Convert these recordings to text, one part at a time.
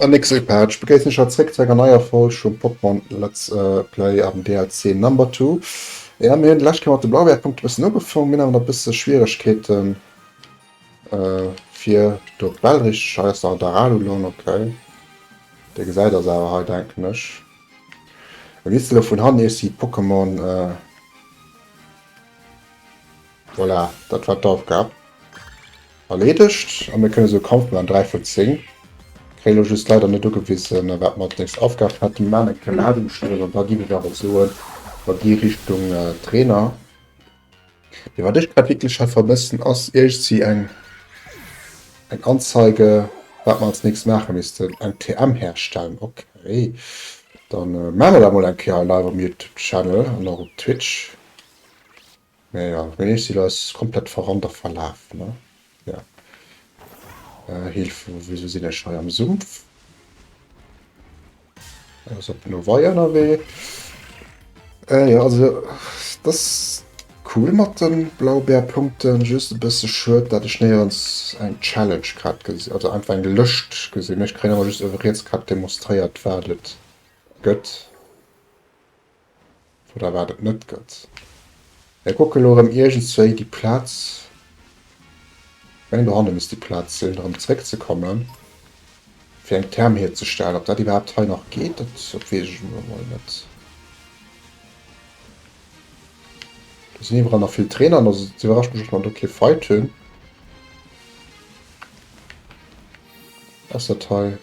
An nächste Part. Ech begréissen iech haut zréck zu enger neier Folg vum Pokémon Let's Play am DLC Number 2. Ja, mir hunn d'lescht Kéier mat de Blaubeerpunkte e bëssen ugefaangen, mir hunn awer nach e bësse Schwieregkeeten fir do d'Bäll richteg. Hei ass nach en Daralulon, okay. Dee gesäit eis awer hei, denken ech. Mir misste elo vun hannen iech si Pokémon. Voilà, dat war d'Aufgab. Erleedegt a mir kënne sou Kampf man 3 vun 10. Kréie lo just leider net ugewisen, wat mer als nächst Aufgab hätten. Mir maachen eng kleng Ladungsstëll an da giff ech awer soen, mer gi Richtung Trainer. Mee wat ech grad wierklech hei vermëssen ass iergendwéi eng eng Anzeige wat mer als nächst maache missten. Eng TM herstellen, okay. Dann maache mer dat mol eng Kéier hei live um Youtube Channel an och op Twitch. Mee jo, meng éischt Ziel ass komplett verrannt a verlaf, ne? Ja. Äh, Hilf, wieso sinn ech hei am Sumpf? Ass op Novai ënnerwee. Äh, ja, also, das ass cool mat den Blaubeerpunkten. Just e bësse schued, dat ech néierens eng Challenge grad gesinn, also einfach eng Lëscht gesinn. Ech kréien ëmmer just uewe riets grad demonstréiert, wat et gëtt. Oder wat et net gëtt. Mir kucke lo erëm iergendswéi déi Plaz, ech mengen dohanne misst déi Plaz sinn, erëm zréckzekommen, fir eng Therm hierzestellen. Ob dat iwwerhaapt hei nach geet, dat dat weess ech elo mol net. Do sinn iwwerall nach vill Trainer, an also et iwwerrascht mech, datt mer do kee Fight hunn. Ass dat hei?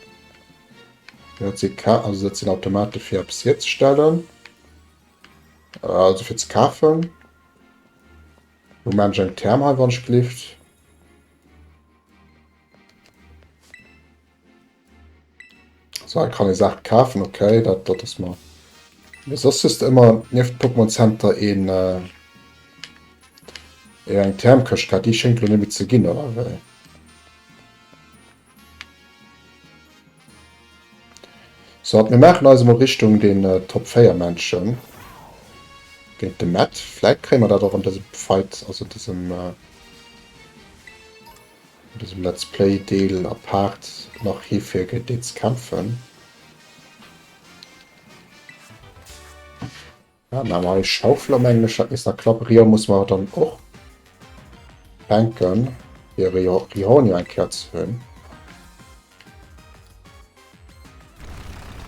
Dat si Ka also dat sinn Automate fir eppes hierzestellen, also fir ze kafen. Lo maan ech eng Therm hei wann ech gelift. So, hei kann ee Saache kafen, okay, dat, dat ass mer. Mee soss hues de ëmmer nieft Pokémon Center een, äh, eng Thermkëscht gehat, déi schéngt lo net méi ze ginn, oder wéi? So, mir maachen eis emol Richtung den Top 4 Männchen géint de Matt. Vläit kréie mer dat och an dësem Fight, also dësem an dësem Let's Play Deel a Part nach hi fir géint deen ze kämpfen. Ja, na hei Schaufler mengen ech, dat misst nach klappen. Rion muss mer dann och fänken, fir Rihornia eng Kéier ze hunn.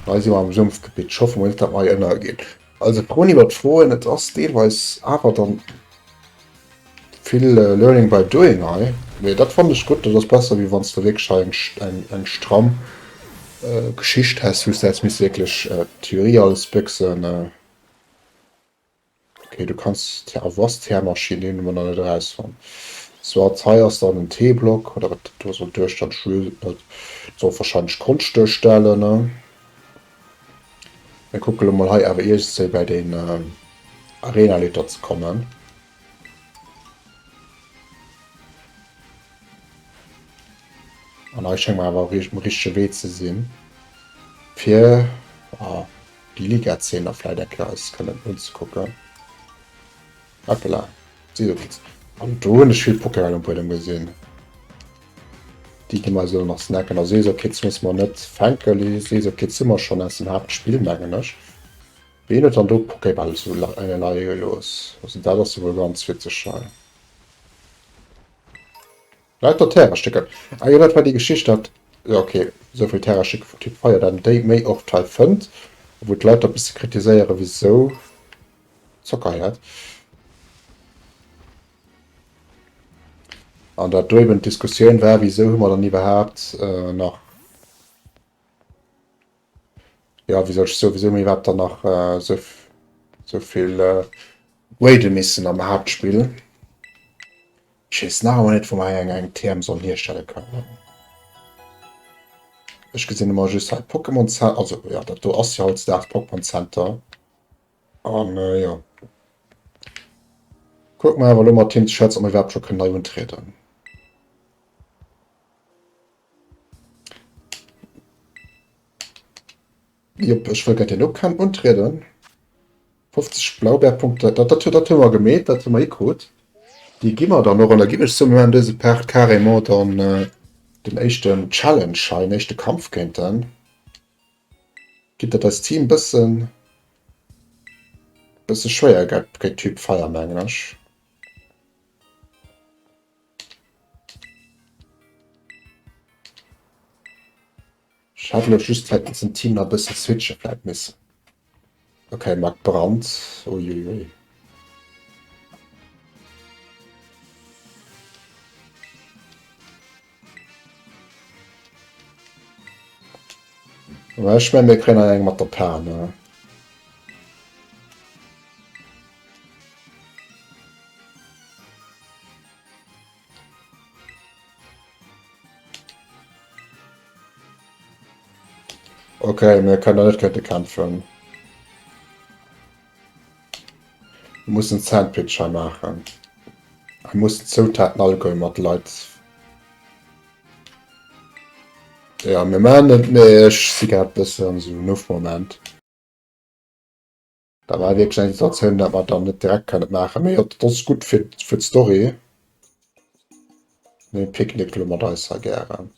Hei si mer am Sumpfgebitt. Ech hoffe mol net, datt mer hei ënnerginn. Also Froen iwwer Froen, et ass deelweis awer dann vill Learning by doing hei. Mee dat fannen ech gutt, dat ass besser wéi wann s de wierklech hei eng, eng stramm Geschicht häss, wou s de häss misse wierklech d'Theorie alles béchsen. Okay, du kanns d'Avast-Teermaschinn, déi hunn mer nach net erausfonnt. Soit, hei ass dann en T-Block, oder wat dat do soll duerstellen, ech weess et net. Soll wahrscheinlech Konscht duerstellen, ne? Mir kucke lo mol hei awer iergendswéi bei den Arenaleader ze kommen. An hei schénge mer awer um richtege Wee ze sinn, fir déi Liga-Zeen da vläit eng Kéier eis kënnen unzekucken. Hoppala, Sisokids. An do hunn ech vill Pokémon um Buedem gesinn. Déi gi mer eis elo nach snacken. Also Sisokids musse mer net fänken. Sisokids hu mer schonn aus dem Haaptspill, mengen ech. Wien huet dann do Pokéball esou leie gelooss? Also dat ass jo wuel ganz witzeg hei. Lauter Terrastécker. Ah jo, dat war déi Geschicht, dat, jo okay, esou vill Terrastécker vum Typ Feier, dat een déi méi oft hei fënnt, a wou d'Leit da bësse kritiséieren, wisou Zockerhäert. An dat do eben d'Diskussioun war, wisou hu mer dann iwwerhaapt nach, jo, wéi soll ech soen, wisou hu mer iwwerhaapt dann nach esou, esou vill waide missen am Haaptspill. Ech weess nach ëmmer net wou mer hei eng eng TM sollen hierstelle kënnen. Ech gesinn ëmmer just hei Pokémon Center, also jo dat do ass jo hautdesdaags Pokémon Center. An jo. Kucke mer awer elo mat him ze schwätzen, ob mer iwwerhaapt scho kënnen hei untrieden. Jop, ech wëll géint deen do kann untrieden. 50 Blaubeerpunkter, dat, dat, dat hu mer gemeet, dat hu mer hikrut. Déi gi mer dann och, an da ginn ech soen, mir maachen dëse Part carrément dann den éischten Challenge hei, den éischte Kampf géint en. Gitt dat eist Team bëssen bësse schwéier gëtt géint Typ Feier mengen ech. Ech hätt elo just vläit den Team nach bësse switche vläit missen. Okay, Marc Brandt. Uiuiui. Aber ech mengen, mir kréien nach eng mat der Pan, ne? Okay, mir können net géint de kämpfen. Wir mussen Sandwicher maachen. Wir mussen Zoutaten alleguer mat Leit. Ja, mir maachen et, mee ech si grad bëssen an esou Nuff-Moment. Dat war wierklech eng Situatioun, dat mer dann net direkt kënnen maachen. Mee jo, dat ass gutt fir, fir d'Story. Nee, Picknick lo mat eis hei gären.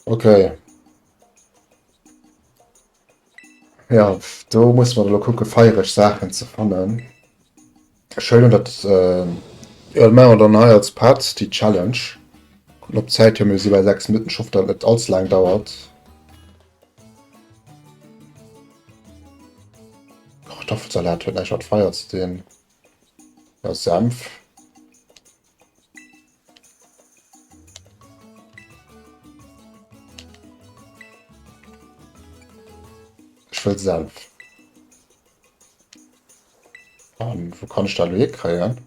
Okay. Ja, do muss man elo kucke feiereg Saachen ze fannen. Schéin dat äh, jo, dat maache mer dann hei als Part déi Challenge. Kucken op d'Zäit hier, mir si bei 6 Minutten, ech hoffen dat net allze laang dauert. Kartoffelsalat huet näischt mat Feier ze dinn. Ja, Senf. Ech wëll Senf. An wou kann ech dat elo hierkréien?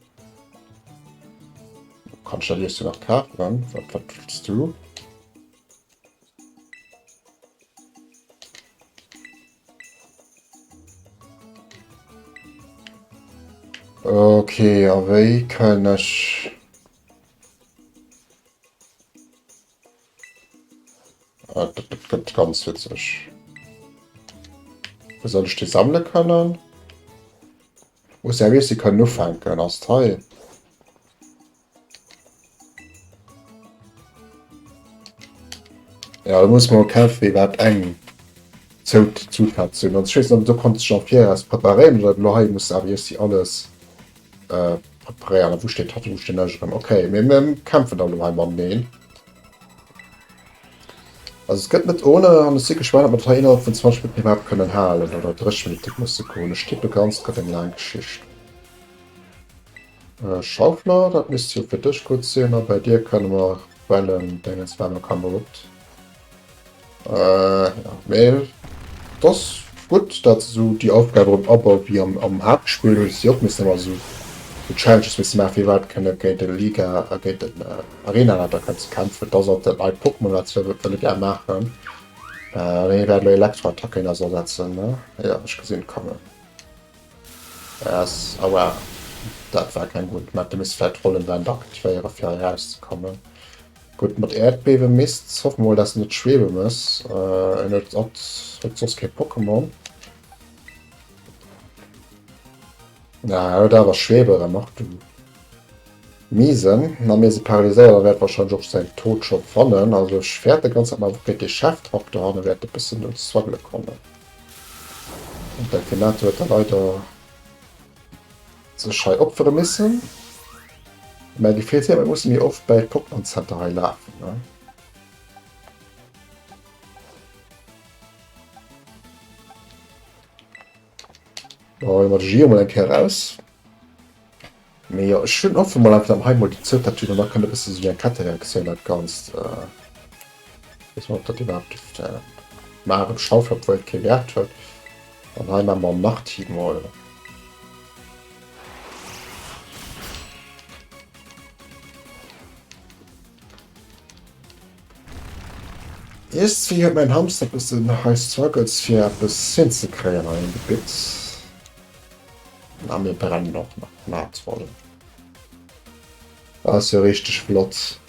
Wo kann ech dat iesse nach kafen? Wat, wat wëlls du? Okay, a wéi kann ech... Ah, dat, dat gëtt ganz witzeg. Wo soll ech déi sammele kënnen? Muss ja wéi kënnen ufänken, ass hei. Ja, da muss man kämpfen, wéi wat eng Zout Zutat sinn. An ech weess net, do konnt ech am Viraus preparéieren oder elo hei muss awer iech si alles äh, preparéieren. A wou steet hatt, wou stinn ech erëm? Okay, mir, mir kämpfen dann elo hei mateneen. Also es gëtt net ohne an ech si gespaant, ob mer dat hei innerhalb vun 20 Minutten iwwerhaapt kënnen halen oder 30 Minutten musse goen. Ech tippe ganz, et gëtt eng laang Geschicht. Äh, Schaufler, dat misst jo fir dech gutt sinn a bei dir kënne mer Quellen Dingens war mer Kamerad. Äh, ja, mee et ass gutt, dat se esou déi Aufgabe erëm abauen, wéi am, am Haaptspill hunn se och missen ëmmer esou esou Challenges misse maachen, fir iwwerhaapt kënne géint de Liga a géint den äh, Arenaleiter kënnen ze kämpfen. Dat ass och dat neit Pokémon, wat se wëlle gär maachen. Äh, hie wäert elo Elektroattacken asetzen, ne? Ja, ech gesinn et kommen. Yes, aua, dat war keng gutt. Mä du misst vläit Rollenwänn aktivéieren, fir hei erauszekommen. Gutt, mat Äerdbiewe misst. Hoffe mol, dass en net schwiewe muss. En huet huet soss kee Pokémon. Na, en huet awer Schwebe erëm. Ach du Miesen. Na, mir si paralyséiert a wäert wahrscheinlech och säin Tod scho fannen. Also ech fäerte ganz, datt mer géint dee Chefdrach dohanne wäerte bëssen un d'Struggele kommen. An Delfinato huet da leider sech hei opfere missen. Mä gefeelt hier, mir musse méi oft bei d'Pokémon Center hei lafen, ne? Da huele mer de Giro mol eng Kéier raus. Mee jo, ech hunn hoffe mol einfach, datt mer hei mol déi Zoutat hunn an da kënnt e bësse sou eng Kettereaktioun dat Ganzt. Weess mol, ob dat iwwerhaapt dierft maachen. Schaufel, obwuel et kee Wäert huet. An hei maache mer Nachti mol. Iergendwéi huet mäin Hamster bëssen hei Struggles fir eppes hinzekréien hei am Gebitt. A mir brennen och nach. Na toll. Dat ass jo richteg flott.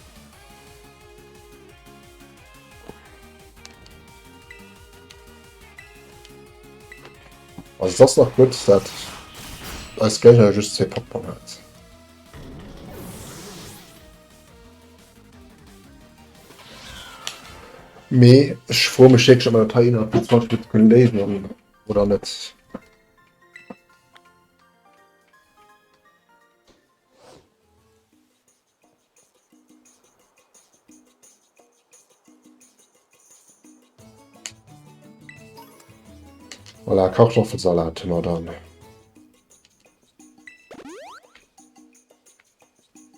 Also et ass nach gutt, dat eis Géigner just zwee Pokémon huet. Mee ech froe mech wierklech, ob mer dat hei innerhalb vun 20 Minutte kënnen léisen oder net. Voilà, Kartoffelsalat hu mer dann.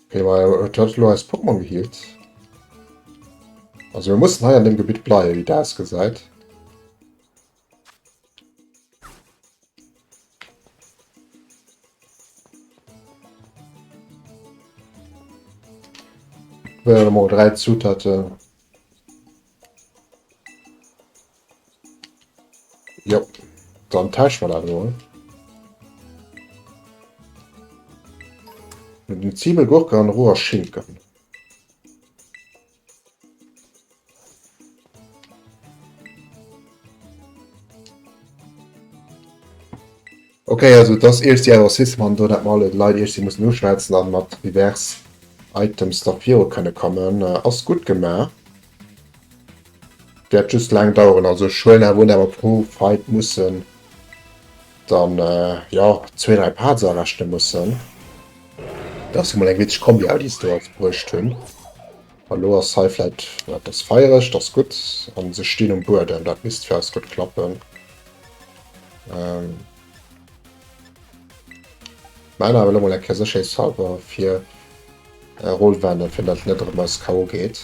Okay, ma huet huet elo eis Pokémon gehealt? Also mir mussen hei an dem Gebitt bleiwen, wéi dat ausgesäit. Wäre mal drei Zutaten. Jo, dann tauschen wir dat mol. Mit den Zwiebel, Gurke an roher Schinken. Okay, also das erst Jahr System an do dat mal alle Leit erst sie müssen uschwätzen an mat divers Items da viru kënne kommen. Äh, ass gutt gemaach. Wäert just laang daueren, also ech huelen awer un, awer pro Fight mussen dann äh, ja zwee dräi Parts arechne mussen. Dat ass emol eng witzeg Kombi déi se do als bruecht hunn. An lo ass hei vläit, dat ass feiereg, dat ass gutt an se stinn um Buedem, dat misst fir eis gutt klappen. Ähm, Mä awer elo mol eng Kéier sécherheetshalber fir äh, Rollwellen, fir dat net erëm eis K.O. geet.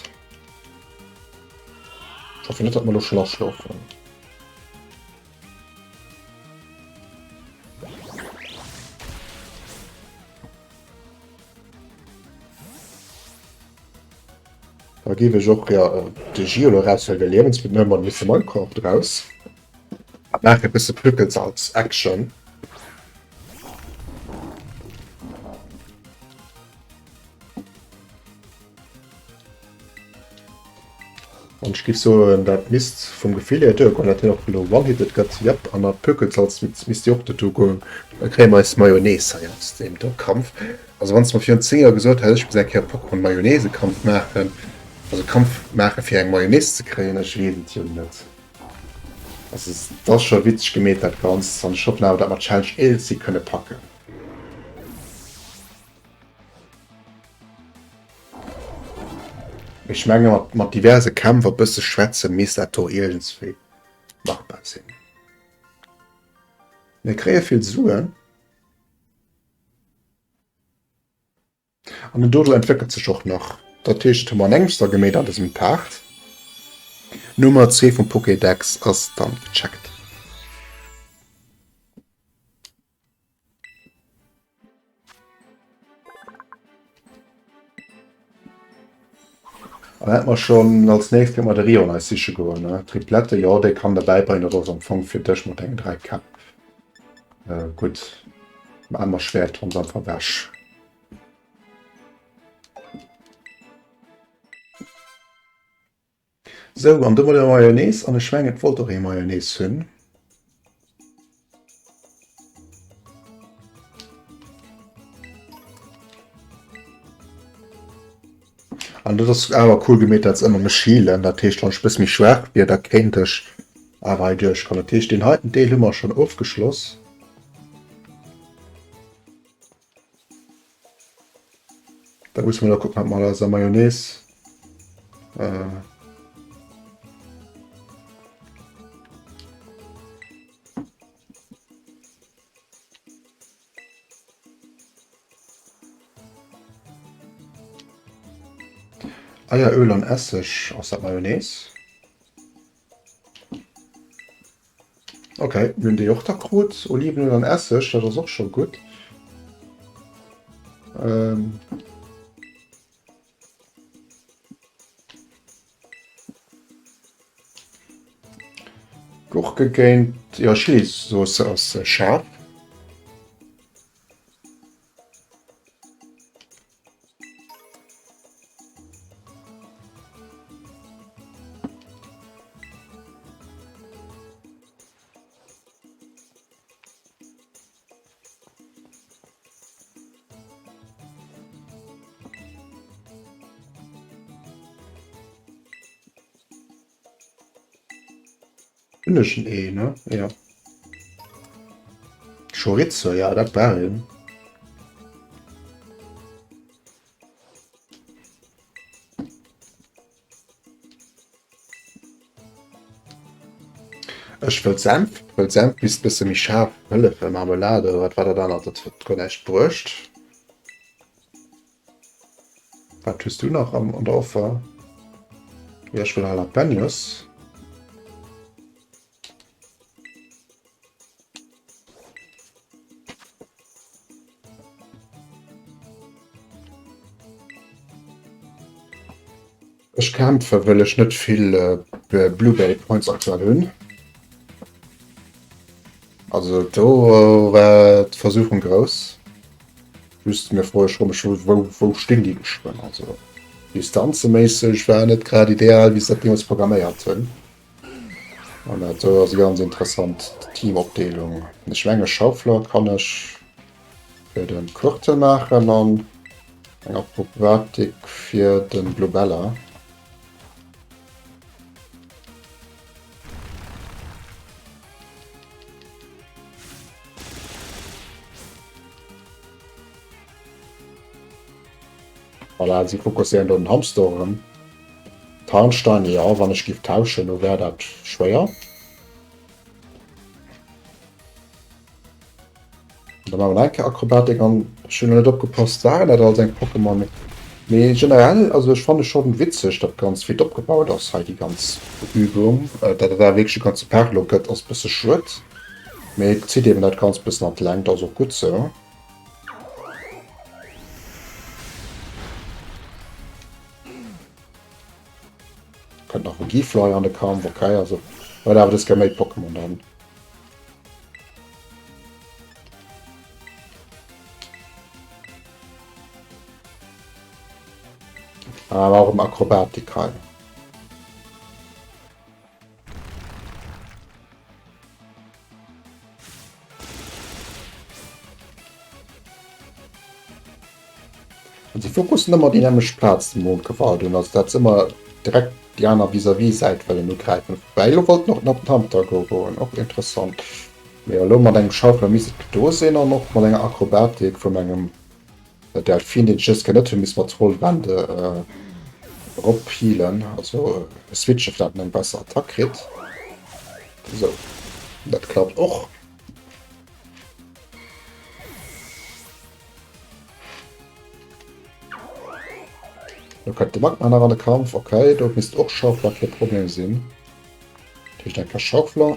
Ech hoffe net, datt mer elo schon aschlofen. Da géif ech och ja de Gio elo eraushuelen, well Liewensmittel huele mer de Mister Minecraft eraus. A maache e bësse Pökelsalz Action. An ech géif soen, dat misst vum Gefill hier duergoen, dat hien och elo one-hitted gëtt. Jep, an dat Pökelsalz misst jo och dodu goen. Da kréie mer eis Mayonnaise hei aus deem do Kampf. Also wann s de mer virun 10 Joer gesot häss, ech muss eng Kéier Pokémon-Mayonnaise-Kampf maachen, also Kampf maache fir eng Mayonnaise ze kréien, ech weess et jo net. Also et ass scho witzeg gemeet dat Ganzt an ech hoffen awer, dat mer d'Challenge Elsie kënne packen. Ech menge mat, mat diverse Kämpf a bësse schwätze misst dat do iergendswéi machbar sinn. Mir kréie vill Suen. An den Doodle entwéckelt sech och nach. Dat heescht, hu mer an engems da gemeet an dësem Part. Nummer 2 vum Pokédex ass dann gecheckt. An hätt mer schon als nächst kënne mer de Rion eis siche goen, ne? Triplette, jo, déi kann der bäibréngen, dat ass am Fong fir dech mat dengen 3 Käpp. Äh, gutt. Maache mer Schwäert ons einfach ewech. Sou, an domadder Mayonnaise, an ech mengen et wollt och ee Mayonnaise hunn. An dat ass awer cool gemeet, dat se ëmmer mech healen. Dat heescht, wann ech e bësse méi schwaach wier, da kéint ech awer hei duerchkommen. Dat heescht, deen heiten Deel hu mer schonn ofgeschloss. Da musse mer da kucken, wat mer mat eiser Mayonnaise. Äh Eier, Öl an Esseg, ass dat Mayonnaise? Okay, mir hunn déi och da krut. Olivenöl an Esseg, dat ass och scho gutt. Ähm. Gurke géint, jo, Chilisauce ass schaarf. Hunn ech en Ee, ne? Ja. Chorizo, ja, dat war een. Ech wëll Senf, wëll Senf misst bësse méi schaarf hëllefen. Marmelade, wat war dat anert? Dat huet guer näischt bruecht. Wat hues du nach am, an der Offer? Ja, ech wëll Jalapenos. Ech kämpfe wëll ech net vill Blueberry Points aktuell hunn. Also do war d'Versuchung grouss. Just mir froe ech mech wou wou stinn déi geschwënn? Also distanzeméisseg war net grad ideal wéi se dat deemools programméiert hunn. An dat do ass e ganz interessant Teamopdeelung. Ech menge Schaufler kann ech fir den Kurte maachen an eng Akrobatik fir den Globella. Voilà, si fokusséieren do den Hamster erëm. Tarnstein, ja, wann ech giff tauschen, do wär dat schwéier. Da maache mer nach eng Kéier Akrobatik an ech hunn net opgepasst, waren dat all seng Pokémon? Mee generell, also ech fanne schonn witzeg dat Ganzt, wéi et opgebaut ass hei, déi ganz Übung. Dat et awer wierklech e ganze Pak elo gëtt, ass e bësse schued. Mee et zitt eben dat Ganzt bëssen an d'Längt, ass och gutt sou. Kënnt nach e Gifly an de Kampf, okay, also huet awer dës Kéier méi Pokémon dann. Awer och em Akrobatik hei. An si fokussen ëmmer déi nämmlecht Plaz de Mondgewalt un, also dat se ëmmer direkt déi aner vis-à-vis-Säit wëllen ugräifen. Woubäi elo wollt en och op den Hamster goen, och interessant. Mee elo mat engem Schaufler misst et gedo sinn an och mat enger Akrobatik vun engem Delfin, deen ech just net hunn, misst mat Rollwände erop healen, also switchen, fir dat en eng besser Attack kritt. Sou, dat klappt och. Do kënnt de Magma nach an de Kampf. Okay, do misst och Schaufler kee Problem sinn. Dat heescht eng Kéier Schaufler.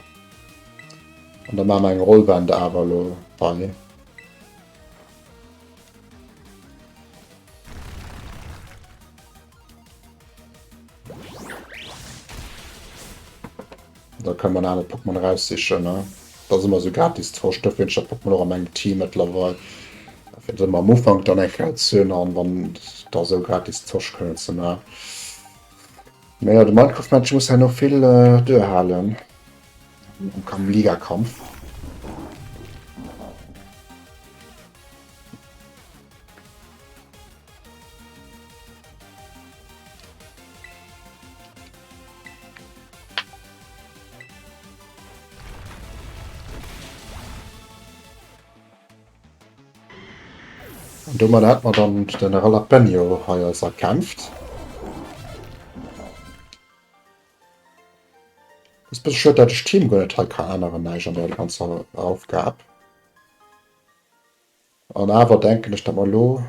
An da maache mer eng Rollwende awer elo hei. Da kënne mer en anert Pokémon eraussichen, ne? Dat ass ëmmer esou gratis Tosch. Dofir hunn ech dat Pokémon och a mengem Team mëttlerweil. Fir dat ëmmer am Ufank dann eng Kéier ze hunn an wann da esou gratis Tosch kënnen ze maachen. Mee jo, de Minecraft-Match muss herno vill duerhalen am Ligakampf. An domat hat mer dann den Jalapeno hei eis erkämpft. Ass bësse schued, dat ech Team guer net hei ka änneren, näischt an der ganzer Aufgab. An awer denken ech, datt mer elo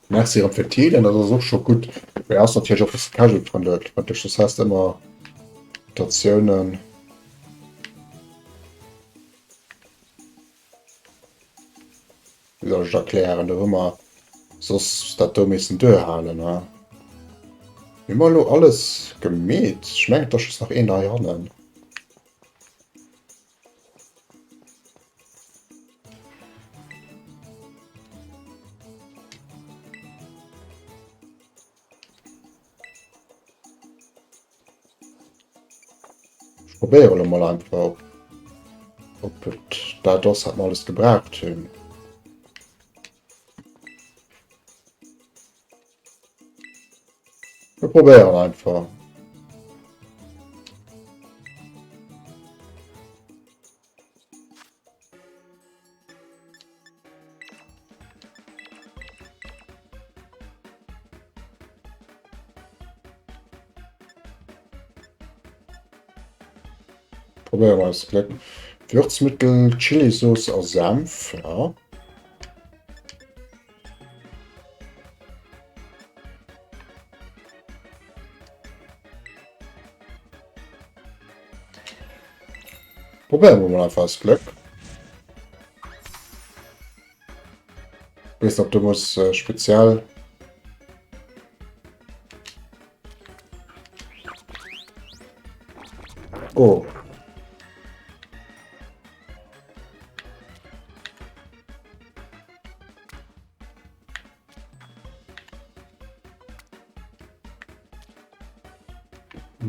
Merci erëm fir d'Heelen, dat ass och scho gutt. Mee ass natierlech och e bësse casual-frëndlech, das heißt ëmmer Rotatiounen. Wéi soll ech et erklären? Do hu mer soss dat do missen duerhalen, ne? Hu mer elo alles gemeet? Ech mengen, et ass just nach een heihannen. Ech probéiere lo mol einfach, ob et dat ass, wat mer alles gebraucht hunn. Mir probéieren einfach. Probéieren wir eist Glück. Würzmittel, Chilisauce a Senf, ja. Probéiere mer mol einfach eist Glück. Weess net, ob du muss äh, speziell. Oh.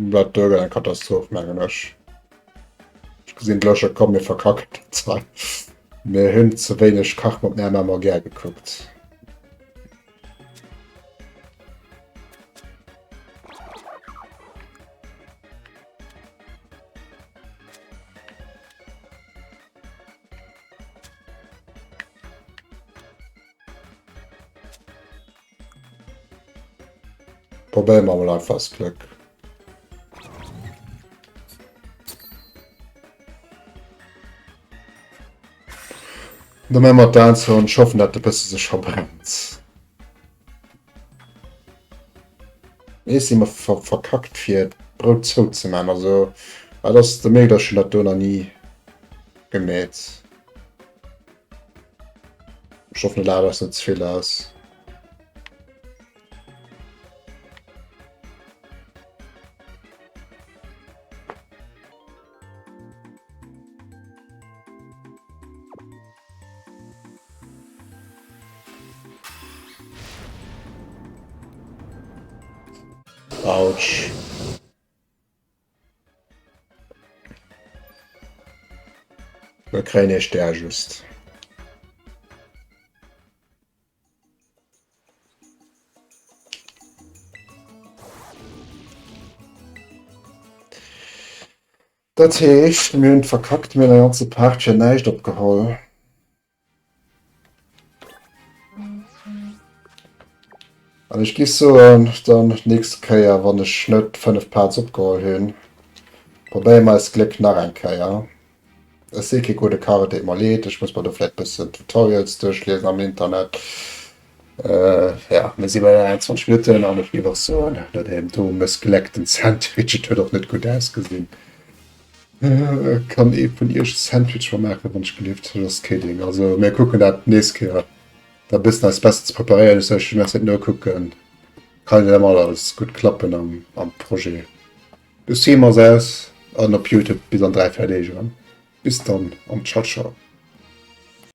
Dat do gëtt eng Katastroph, mengen ech. Ech gesinn d'Löcher komm, mir verkacken dat hei. Mir hunn ze wéineg Kach mat MMOGR gekuckt. Probéiere mer mol einfach eist Glück. Da maache mer d'Aen zou an ech hoffen, dat de bësse sech verbrennt. Nees si mer ver verkackt fir d'Brout zou ze man. Also dat ass de mierkt ech hunn dat do nach ni gemeet. Ech hoffen et laat eis net ze vill aus. Autsch. Mir kréien ee Stär just. Dat heescht, mir hunn verkackt, mir hunn e ganze Part fir näischt opgeholl. An ech giff soen, dann nächste Kéier, wann ech net 5 Parts opgeholl hunn, probéiere mer eist Gléck nach eng Kéier. Ech si kee gudde Kach, et deet mer leed. Ech muss mer do vläicht bëssen Tutorials duerchliesen am Internet. Ja, mir si bei 21 Minutten an ech géif och soen, no deem do mëssgléckten Sandwich, et huet och net gutt ausgesinn, kann ee vun iech e Sandwich mer maachen, wann ech gelift? Just kidding. Also mir kucken dat d'nächst Kéier da bëssen eis besser ze preparéieren. Ech soll iech merci nokucken. Kann net ëmmer alles gutt klappen am Projet. De Stream ass aus an op Youtube bis an 3, 4 Deeg erëm. Bis dann an ciao ciao.